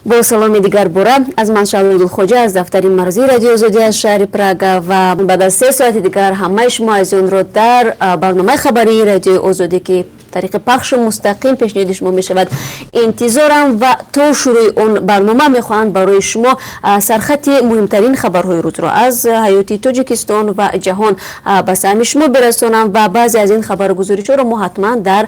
Бо саломи дигар бора аз ман, Шаҳлои Гулхоҷа, аз дафтари марказии Радиои Озодӣ аз шаҳри Прага. Ва баъд аз 3 соати дигар ҳамаи шумо азизонро дар барномаи хабарии Радиои Озодӣ, ки тариқи пахши мустақим пешниҳоди шумо мешавад, интизорам. Ва то шурӯи он барнома мехоҳанд барои шумо сархати муҳимтарин хабарҳои рӯзро аз ҳаёти Тоҷикистон ва ҷаҳон ба самъи шумо бирасонам. Ва баъзе аз ин хабару гузоришҳоро мо ҳатман дар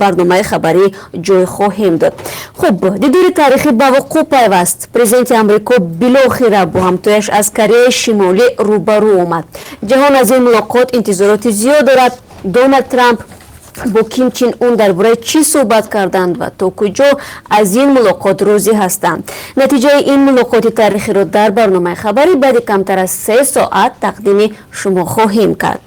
барномаи хабарӣ ҷой хоҳем дод. Хуб, дидори таърихӣ ба вуқӯъ пайваст. Президенти Амрико билохира бо ҳамтояш аз Кореяи Шимолӣ рӯбарӯ омад. Ҷаҳон аз ин мулоқот интизороти зиёд дорад. Доналд Трамп бо Ким Чин Ун дар бораи чӣ суҳбат карданд ва то куҷо аз ин мулоқот розӣ ҳастанд? Натиҷаи ин мулоқоти таърихиро дар барномаи хабарӣ баъди камтар аз 3 соат тақдими шумо хоҳем кард.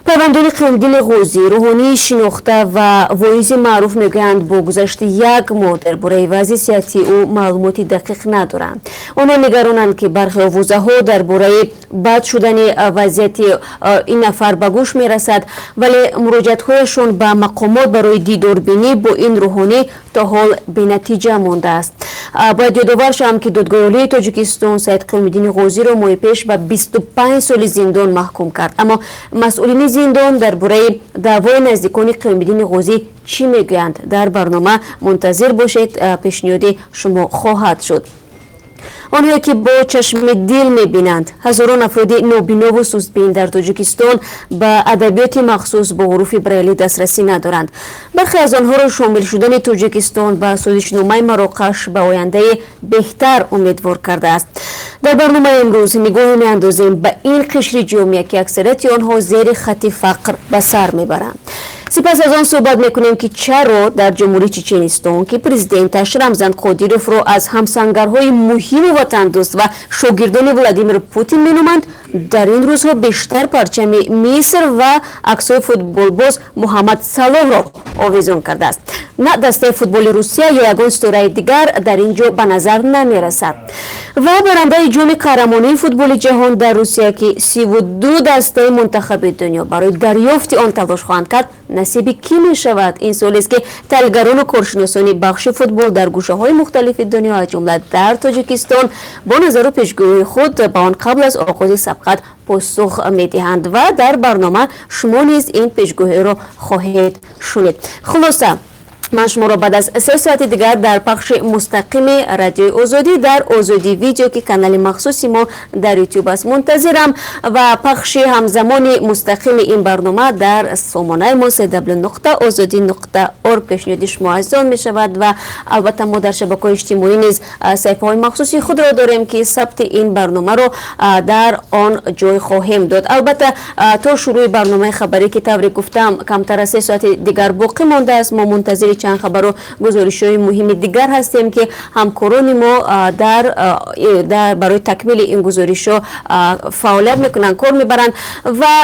Пайвандони Қиёмиддини Ғозӣ, рӯҳонии шинохта ва воизи маъруф, мегӯянд, бо гузашти як моҳ дар бораи вазъи сиҳатии ӯ маълумоти дақиқ надоранд. Онҳо нигаронанд, ки бархе овозаҳо дар бораи бад шудани вазъияти ин нафар ба гӯш мерасад, вале муроҷиатҳояшон ба мақомот барои дидорбинӣ бо ин рӯҳонӣ то ҳол бенатиҷа мондааст. Бояд ёдовар шавам, ки Додгоҳи Олии Тоҷикистон Саид Қиёмиддини Ғозиро моҳи пеш ба 25 соли зиндон маҳкум кард. Аммо масъулини зиндон дар бораи даъвои наздикони Қиёмиддини Ғозӣ чӣ мегӯянд? Дар барнома мунтазир бошед, пешниҳоди шумо хоҳад шуд. Онҳое ки бо чашми дил мебинанд. Ҳазорон афроди нобинову сустбин дар Тоҷикистон ба адабиёти махсус бо ҳуруфи брайлӣ дастрасӣ надоранд. Бархе аз онҳоро шомил шудани Тоҷикистон ба созишномаи Мароқаш ба ояндаи беҳтар умедвор кардааст. Дар барномаи имрӯз нигоҳе меандозем ба ин қишри ҷомеа, ки аксарияти онҳо зери хатти фақр ба сар мебаранд. Сипас аз он суҳбат мекунем, ки чаро дар Ҷумҳурии Чеченистон, ки президенташ Рамзан Қодировро аз ҳамсангарҳои муҳиму ватандӯст ва шогирдони Владимир Путин меноманд, дар ин рӯзҳо бештар парчами Миср ва аксҳои футболбоз Муҳаммад Салоҳро овезон кардааст. На дастаи футболи Русия ё ягон ситораи дигар дар ин ҷо ба назар намерасад. Ва барандаи Ҷоми қаҳрамонии футболи ҷаҳон дар Русия, ки 32 дастаи мунтахаби дунё барои дарёфти он талош хоҳанд кард, насиби кӣ мешавад? Ин суолест, ки таҳлилгарону коршиносони бахши футбол дар гӯшаҳои мухталифи дунё, аз ҷумла дар Тоҷикистон, бо назару пешгӯии худ ба он қабл аз оғози сабқат посух медиҳанд. Ва дар барнома шумо низ ин пешгӯиро хоҳед шунид. Хулоса, ман шуморо баъд аз 3 соати дигар дар пахши мустақими Радиои Озодӣ дар Озодӣ Видео, ки канали махсуси мо дар Ютуб аст, мунтазирам. Ва пахши ҳамзамони мустақими ин барнома дар сомонаи мо cw.ozodi.org пешниҳоди шумо азизон мешавад. Ва албатта, мо дар шабакаҳои иҷтимоӣ низ саҳифаҳои махсуси худро дорем, ки сабти ин барномаро дар он ҷой хоҳем дод. Албатта, то шурӯи барномаи хабарӣ, ки тавре гуфтам, камтар аз 3 соати дигар боқӣ мондааст, мо мунтазири чанд хабару гузоришҳои муҳими дигар ҳастем, ки ҳамкорони мо дар барои такмили ин гузоришҳо фаъолият мекунанд, кор мебаранд. Ва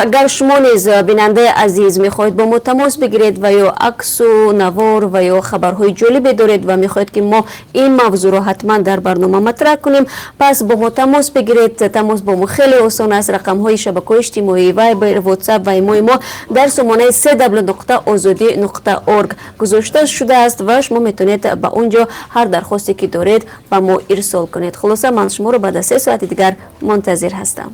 агар шумо низ, бинандаи азиз, мехоҳед бо мо тамос бигиред ва ё аксу навор ва ё хабарҳои ҷолибе доред ва мехоҳед, ки мо ин мавзӯъро ҳатман дар барнома матраҳ кунем, пас бо мо тамос бигиред. Тамос бо мо хеле осон аст. Рақамҳои шабакаҳои иҷтимоӣ, Вайбер, Ватсап ва имои мо дар сомонаи cw.ozodi.org гузошта шудааст ва шумо метавонед ба он ҷо ҳар дархосте ки доред, ба мо ирсол кунед. Хулоса, ман шуморо баъд аз 3 соати дигар мунтазир ҳастам.